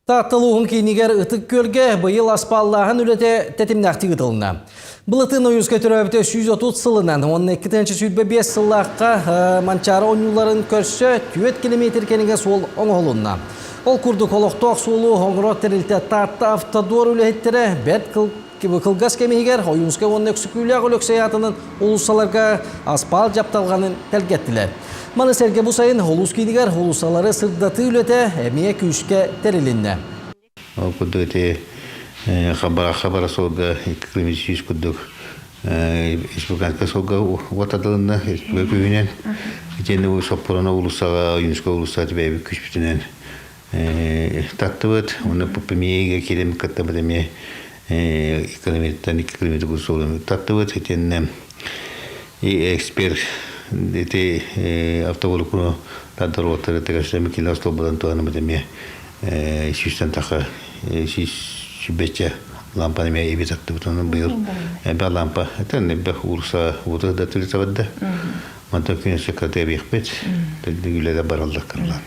Таатта улууһун киинигэр Ытык Күөлгэ быйыл аспааллааһын үлэтэ тэтимнээхтик ыытылынна. Былытын Ойуунскай төрөөбүтэ 130 сылынан уонна 2025 сыллаахха Манчаары оонньууларын көрсө 4 километр кэриҥэ суол оҥоһулунна. Ол курдук олохтоох суолу оҥорор тэрилтэ Таатта Автодор үлэһиттэрэ бэрт кылгас кэм иһигэр Ойуунскай уонна Өксөкүүлээх Өлөксөй аатынан уулуссаларга аспаал дьапталҕанын тэлгэттилэр. Маны сэргэ бу сайын улуус киинигэр уулуссалары сырдатыы үлэтэ эмиэ күүскэ тэрилиннэ. Ол курдук ити хабара суолга 2 курдук республиканскай суолга уот адылынна республика күүһүнэн итиэннэ Соппуруна уулуссаҕа Ойуунскай уулуссаҕа бэйэбит күүспүтүнэн таттыбыт. Уонна премьеге киирэн кыттабыт эмиэ экономиттан 2 километр суолун таттыбыт. Итиэннэ эксперт ити автоболокуну тардар уоттары тыгасами кино столбадан туһаныбыт эмиэ сүүстэн таха сүүс сүүбэччэ лампаны эмиэ иби таттыбыт. Онон быйыл элбэх лампа этэн элбэх уулусса уоту да түлүтэ барда. Мантан күн өссө кырата эбиэхпит. Үлэлэр бараллар кыралаан.